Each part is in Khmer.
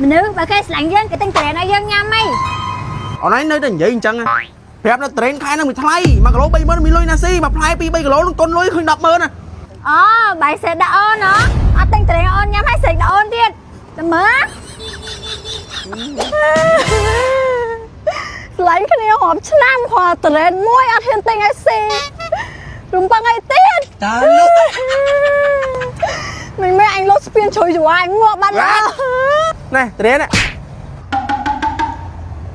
មនុស្សបើគេស្រឡាញ់យើងគេទិញត្រេនឲ្យយើងញ៉ាំហី អូនឯងនៅតែនិយាយអញ្ចឹងណាប្រាប់នៅត្រេនខែហ្នឹងវាថ្លៃ1គីឡូ30000មានលុយណាស៊ីមួយផ្លែ2 3គីឡូនឹងកុនលុយឃើញ100000ណា អូបាយសេតដាក់អូនហ៎អត់ទិញត្រេនឲ្យអូនញ៉ាំហើយស្រេកដាក់អូនទៀតតែមើលស្រឡាញ់គ្នារាប់ឆ្នាំគ្រាន់ត្រេនមួយអត់ហ៊ានទិញឲ្យស៊ីរំពឹងអីទៀត តើលោក មិនមែនអញលោតស្ពានជ្រុយច្វាយងាប់បាត់ហើយ ណែត្រេនណា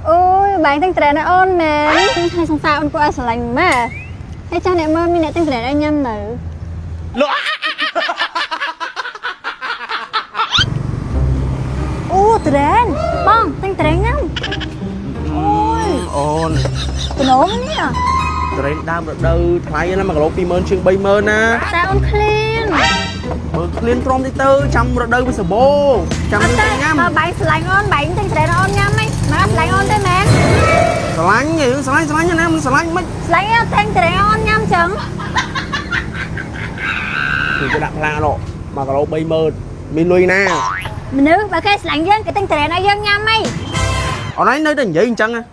អូយបែងទិញត្រេនឲ្យអូនមែនហើយសង្សារអូនគួរឲ្យស្រឡាញ់ម៉ែហើយចាស់អ្នកមើលមានអ្នកទិញត្រេនឲ្យញ៉ាំនៅ លោក អូត្រេនបងទិញត្រេនញ៉ាំអូយ អូន តំណងនេះ ត្រេនដើមរដូវថ្លៃណា1គីឡូ20000ជាង30000ណា តែអូនឃ្លាន បើឃ្លានទ្រាំតិចទៅចាំរដូវវាសបោចាំ អត់ទេ យើងទៅញ៉ាំ បើបែងស្រឡាញ់អូនបែងទិញត្រេនឲ្យអូនញ៉ាំហីមកស្រឡាញ់អូនទេមែន ស្រឡាញ់រឿងស្រឡាញ់ស្រឡាញ់ណាមិនស្រឡាញ់មិន ស្រឡាញ់អត់ទិញត្រេនឲ្យអូនញ៉ាំចឹង គឺគេដាក់ផ្លានោះ1គីឡូ30000មានលុយណា មនុស្សបើគេស្រឡាញ់យើងគេទិញត្រេនឲ្យយើងញ៉ាំហី អូនឯងនៅតែនិយាយអញ្ចឹងណា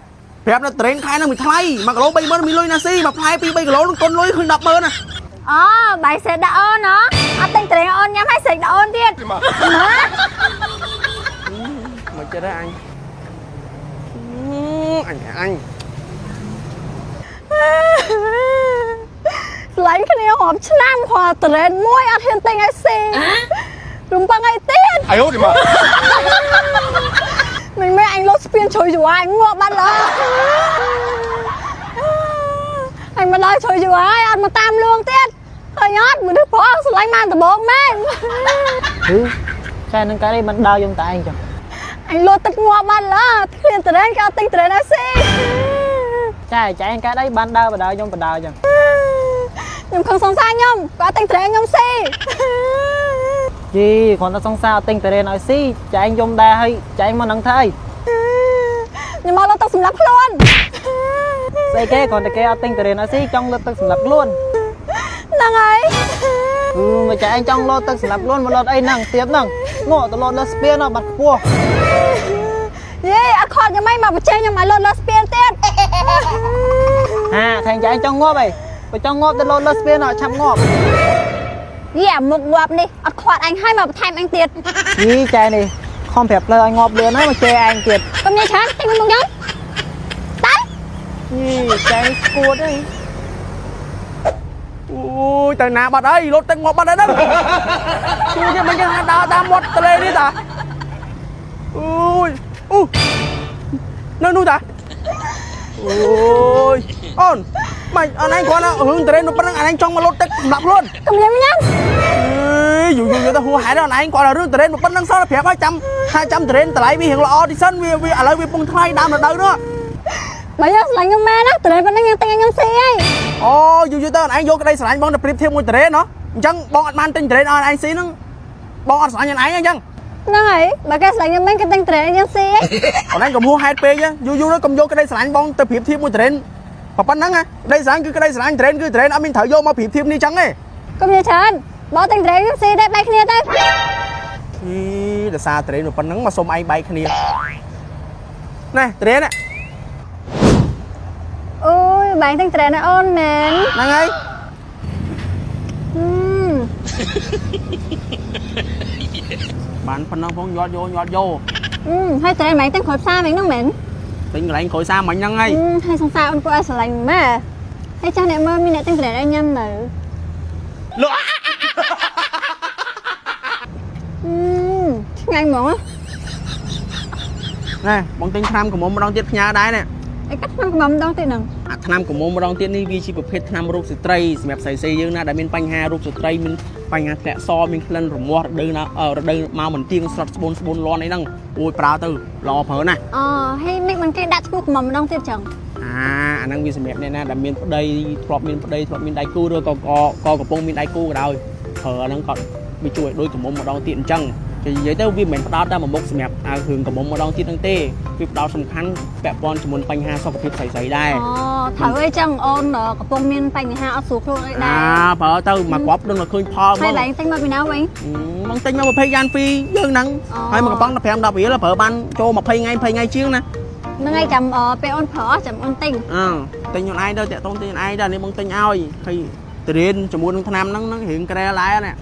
ប្រាប់នៅត្រេនខែហ្នឹងវាថ្លៃ1គីឡូ30000មានលុយណាស៊ីមួយផ្លែ2 3គីឡូនឹងកុនលុយឃើញ100000ណា អូបាយសេតដាក់អូនហ៎អត់ទិញត្រេនឲ្យអូនញ៉ាំហើយស្រេកដាក់អូនទៀតមើល មកចិត្តហ៎អញអញអញ ស្រឡាញ់គ្នារាប់ឆ្នាំគ្រាន់ត្រេនមួយអត់ហ៊ានទិញឲ្យស៊ីរំពឹងអីទៀត 哎呦我的妈！ មិនមែនអញលោតស្ពានជ្រុយច្វាយងាប់បាត់ឡើយអញមកដល់ជ្រុយច្វាយអត់មកតាមលួងទៀតឃើញអត់មនុស្សប្រុសស្រឡាញ់បានដំបងមែន ហឺចែនឹងការីមិនដើរយំតែឯងចឹង អញលោតទឹកងាប់បាត់ឡើយគ្មានត្រេនគេអត់ទិញត្រេនឲ្យស៊ី ចែចែងការីបានដើរបដើយំបដើចឹង ខ្ញុំខឹងសង្សារខ្ញុំគាត់អត់ទិញត្រេនខ្ញុំស៊ី យីគ្រាន់តែសង្សារអត់ទិញតរេនឲ្យស៊ីចែងយំដែរហើយចែងមកនឹងថាអី ខ្ញុំមកលោតទឹកសម្រាប់ខ្លួន ស្អីគេគ្រាន់តែគេអត់ទិញតរេនឲ្យស៊ីចង់លុតទឹកសម្រាប់ខ្លួន ហ្នឹងហើយ អឺមកចែងចង់លុតទឹកសម្រាប់ខ្លួនមកលុតអីហ្នឹងទៀបហ្នឹងងក់ទៅលុតលើស្ពាននោះបាត់ខ្ពស់ យេអត់ខត់ខ្ញុំអីមកបញ្ចេញខ្ញុំឲ្យលោតលើស្ពានទៀត ហាថែងចែងចង់ងាប់អីបើចង់ងាប់ទៅលុតលើស្ពាននោះឆាប់ងាប់ យេអាមុខងាប់នេះអត់ខ្វាត់អញឲ្យមកបន្ថែមអញទៀត យីចែនេះខំប្រាប់ផ្លូវឲ្យងាប់លឿនហើយមកជេរឯងទៀត កុំនិយាយច្រើនទិញមកខ្ញុំតើ យីចែនេះស្គួតអី អូយទៅណាបាត់អីលោតទឹកងាប់បាត់អីហ្នឹងជួយគេមិនគេថាដើរតាមមាត់ទន្លេនេះតាអូយអូនៅនោះតាអូយអូនមិនអូនឯងគ្រាន់តែរឿងត្រេននោះប៉ុណ្្នឹងអញចង់មកលោតទឹកសម្រាប់ខ្លួនក ុំលេងញ៉ាំ អេយូរយូរទៅហួហេតុអូនឯងគាត់រឿងត្រេនប៉ុណ្្នឹងសោះប្រាប់ឲ្យចាំថាចាំត្រេនតម្លៃវារៀងល្អតិចសិនវាវាឥឡូវវាពងថ្លៃដើមរដូវនោះ បើយកស្រឡាញ់ខ្ញុំមែនណាត្រេនប៉ុណ្ណឹងខ្ញុំទិញឲ្យខ្ញុំស៊ីហី អូយូរយូរទៅអូនឯងយកក្តីស្រឡាញ់បងទៅប្រៀបធៀបមួយត្រេនណោះអញ្ចឹងបងអត់បានទិញត្រេនឲ្យអូនឯងស៊ីហ្នឹងបងអត់ស្រឡាញ់អូនឯងអញ្ចឹង ហ្នឹងហើយបើគេស្រឡាញ់ខ្ញុំមែនគេទិញត្រេនឲ្យខ្ញុំស៊ីហី អូនឯងកុំហួសហេតុពេកយូរយូរទៅកុំយកក្តីស្រឡាញ់បងទៅប្រៀបធៀបមួយត្រេនប៉ុណ្ណឹងណាក្តីស្រឡាញ់គឺក្តីស្រឡាញ់ត្រេនគឺត្រេនអត់មានត្រូវយកមកប្រៀបធៀបនេះចឹងទេ កុំនិយាយច្រើនបើទិញត្រេនខ្ញុំស៊ីដែរបែកគ្នាទៅ អីដោយសារត្រេនប៉ុណ្ណឹងមកសុំឯងបែកគ្នាណែត្រេន អូយបែងទិញត្រេនឲ្យអូនមែន ហ្នឹងហើយ ហឹម បានប៉ុណ្ណឹងផងញាត់យកញាត់យក អឺហើយត្រេនបែងទិញក្រោយផ្សារវិញហ្នឹងមែន ទិញកន្លែងក្រោយសាមិញហ្នឹងហើយ អឺហើយសង្សារអូនគួរឲ្យស្រឡាញ់ម៉ែហើយចាស់អ្នកមើលមានអ្នកទិញត្រេនឲ្យញ៉ាំនៅ លោក អឺឆ្ងាញ់ហ្មង ណែបងទិញថ្នាំក្រមុំម្ដងទៀតផ្ញើដែរណែ អីកាត់ឆ្នាំកំម្ដងទៀតហ្នឹង អាថ្នាំក្រមុំម្ដងទៀតនេះវាជាប្រភេទថ្នាំរោគស្ត្រីសម្រាប់ស្រីស្រីយើងណាដែលមានបញ្ហារោគស្ត្រីមានបញ្ហាធ្លាក់សមានក្លិនរមាស់រដូវណារដូវមកមិនទៀងស្រត់ស្បូនស្បូនលាន់អីហ្នឹងអូយប្រើទៅល្អប្រើណាស់ អូហើយមិនមិនគេដាក់ឈ្មោះកំម្ដងទៀតចឹង អាហ្នឹងវាសម្រាប់អ្នកណាដែលមានប្តីធ្លាប់មានប្តីធ្លាប់មានដៃគូឬក៏ក៏កំពុងមានដៃគូក៏ដោយប្រើអាហ្នឹងក៏វាជួយឲ្យដូចក្រមុំម្ដងទៀតអញ្ចឹង គេនិយាយទៅវាមិនមែនផ្ដោតតែមួយមុខសម្រាប់ឲ្យគ្រឿងកំមុំម្ដងទៀតហ្នឹងទេវាផ្ដោតសំខាន់ពាក់ព័ន្ធជាមួយបញ្ហាសុខភាពស្រីៗដែរ អូត្រូវអីចឹងអូនកំពុងមានបញ្ហាអត់ស្រួលខ្លួនអីដែរ អាប្រើទៅមកគ្រាប់ដឹងតែឃើញផល ហើយ ហ្មង ឡើងទិញមកពីណាវិញ មកទិញមកប្រភេទយ៉ានពីយើងហ្នឹង អូ ហើយមកកំប៉ុង15 10រៀលប្រើបានចូល20ថ្ងៃ20ថ្ងៃជាងណា ហ្នឹងហើយចាំពេលអូនប្រើចាំអូនទិញ អើទិញខ្លួនឯងទៅតាក់ទងទិញខ្លួនឯងទៅនេះបងទិញឲ្យហើយទៅរៀនជាមួយនឹងថ្នាំហ្នឹងហ្នឹងរៀងក្រែឡែនេះ